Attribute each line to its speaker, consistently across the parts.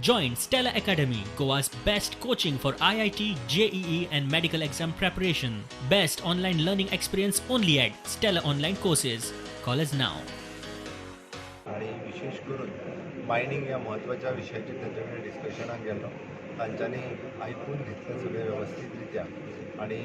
Speaker 1: Join Stella Academy, Goa's best coaching for IIT, JEE, and medical exam preparation. Best online learning experience only at Stella Online Courses. Call us now.
Speaker 2: आणि विशेष करून mining ह्या म्हत्वाच्या विशयाचेर तांचे कडेन डिस्कशनाक गेल्लो. तांच्यांनी आयकून घेतलें सगळें वेवस्थीत रित्या आनी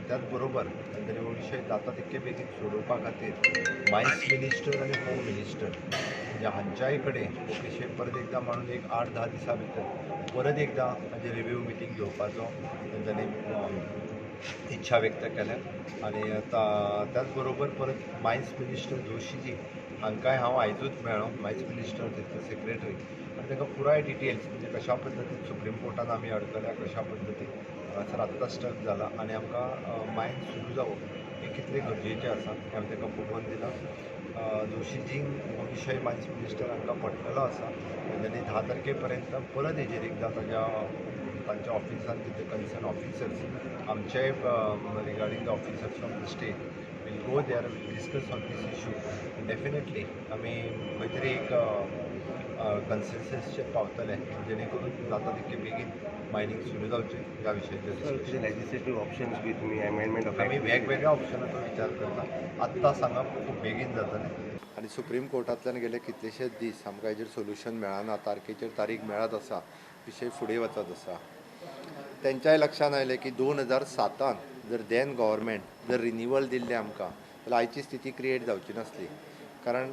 Speaker 2: त्याच बरोबर तांच्यांनी हो विशय जाता तितके बेगीन सोडोवपा खातीर मायन्स मिनिस्टर आनी होम मिनिस्टर म्हणजे हांच्याय कडेन हो विशय परत एकदां मांडून एक 8-10 दिसां भितर परत एकदां ताजेर रिव्यू मिटींग घेवपाचो तांच्यांनी इच्छा व्यक्त केल्या. आनी त्याच बरोबर परत मायन्स मिनिस्टर जोशीजी हांकांय हांव आयजूच मेळ्ळो, मायन्स मिनिस्टर तांचो सेक्रेटरी, आनी तांकां पुराय डिटेल्स म्हणजे कशा पद्दतीन सुप्रीम कोर्टान आमी अडकल्या, कशा पद्दतीन हांगासर आत्तां स्टक जाला आनी आमकां मायन्स सुरू जावप हें कितलें गरजेचें आसा हें हांवें तांकां पटोवन दिलां. जोशीजींक हो विशय मायन्स मिनिस्टर हांकां पटलेलो आसा. तेंच्यांनी 10 तारखे पर्यंत परत हेजेर एकदां तांच्या ऑफिसान तिथे कन्सर्न ऑफिसर्स आमचे regarding the officers from the state will go there, will discuss on this issue. Definitely आमी खंय तरी एक कन्सेन्ससचेर पावतले जेणे करून जाता तितके बेगीन मायनींग सुरू जावचें ह्या विशयाचेर डिस्कशन.
Speaker 3: लेजिस्लेटिव्ह ऑप्शन्स बी तुमी अमेंडमेंट ऑफ
Speaker 2: आमी वेगवेगळ्या ऑप्शनाचो विचार करता. आत्तां सांगप खूब बेगीन जातलें आनी सुप्रीम कोर्टांतल्यान गेले कितलेशेच दीस आमकां हेजेर सोल्युशन मेळना, तारखेचेर तारीख मेळत आसा, विशय फुडें वचत आसा. तेंच्याय लक्षांत आयलें की 2007 जर then government जर रिनिवल दिल्लें आमकां जाल्यार आयची स्थिती क्रिएट जावची नासली, कारण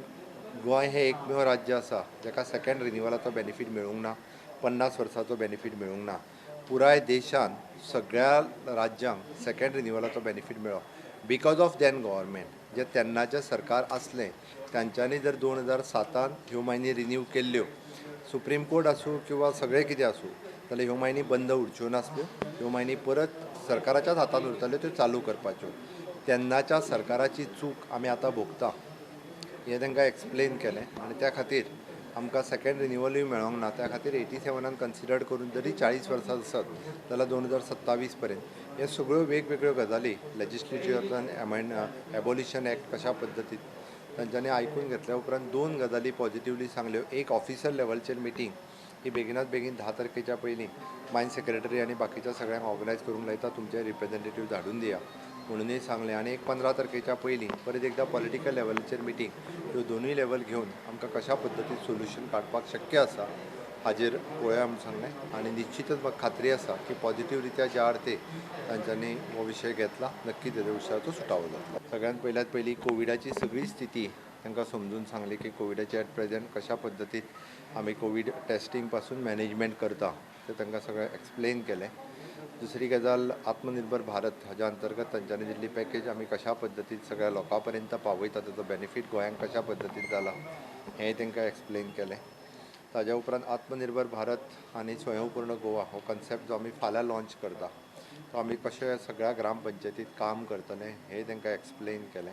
Speaker 2: गोंय हें एकमेव राज्य आसा जाका सेकेंड रिनिवलाचो बेनिफीट मेळूंक ना, 50 वर्साचो बेनिफीट मेळूंक ना. पुराय देशान सगळ्या राज्यांक सेकेंड रिनिवलाचो बेनिफीट मेळ्ळो because of then government. जे तेन्नाचें सरकार आसलें तांच्यांनी जर 2007 ह्यो मायनी रिन्यू केल्ल्यो, सुप्रीम कोर्ट आसूं किंवा सगळें कितें आसूं, जाल्यार ह्यो मायनी बंद उरच्यो नासल्यो, ह्यो मायनी परत सरकाराच्याच हातांत उरताल्यो त्यो चालू करपाच्यो. तेन्नाच्या सरकाराची चूक आमी आतां भोगता हें तांकां एक्सप्लेन केलें आनी त्या खातीर आमकां सेकेंड रिनिवलूय मेळोंक ना. त्या खातीर 87 कन्सिडर करून जरी 40 वर्सां आसत जाल्यार 2027 पर्यंत हे सगळ्यो वेगवेगळ्यो गजाली लेजिस्लेचरान एमेंड एबोलिशन एक्ट कशा पद्दतीन तांच्यांनी आयकून घेतल्या उपरांत 2 गजाली पॉजिटिवली सांगल्यो. एक ऑफिसर लेवलचेर मिटींग ही बेगिनात बेगीन 10 तारखेच्या पयलीं मायन सेक्रेटरी आनी बाकीच्या सगळ्यांक ऑर्गनायज करूंक लायता, तुमचे रिप्रेझेंटेटीव धाडून दिया म्हणूनय सांगलें. आनी एक 15 तारखेच्या पयलीं परत एकदां पॉलिटिकल लेवलाचेर मिटींग, ह्यो दोनूय लेवल घेवन आमकां कशा पद्दतीन सोल्युशन काडपाक शक्य आसा हाजेर पळोवया म्हूण सांगलें. आनी निश्चितच म्हाका खात्री आसा की पॉजिटीव रित्या ज्या अर्थे तांच्यांनी हो विशय घेतला नक्की तेज्या विशयाचो सुटावो जातलो. सगळ्यांत पयल्यात पयलीं कोविडाची सगळी स्थिती तांकां समजून सांगली की कोविडाची एट प्रेझेंट कशा पद्दतीन आमी कोवीड टेस्टिंग पासून मॅनेजमेंट करता तें तांकां सगळें एक्सप्लेन केलें. दुसरी गजाल आत्मनिर्भर भारत हाज्या अंतर्गत तांच्यांनी दिल्ली पॅकेज आमी कशा पद्दतीन सगळ्या लोकां पर्यंत पावयता, ताचो बेनिफीट गोंयांक कशा पद्दतीन जाला हेंय तांकां एक्सप्लेन केलें. ताज्या उपरांत आत्मनिर्भर भारत आनी स्वयंपूर्ण गोवा हो कन्सेप्ट जो आमी फाल्यां लॉन्च करता तो आमी कशे सगळ्या ग्रामपंचायतीत काम करतले हें तांकां एक्सप्लेन केलें.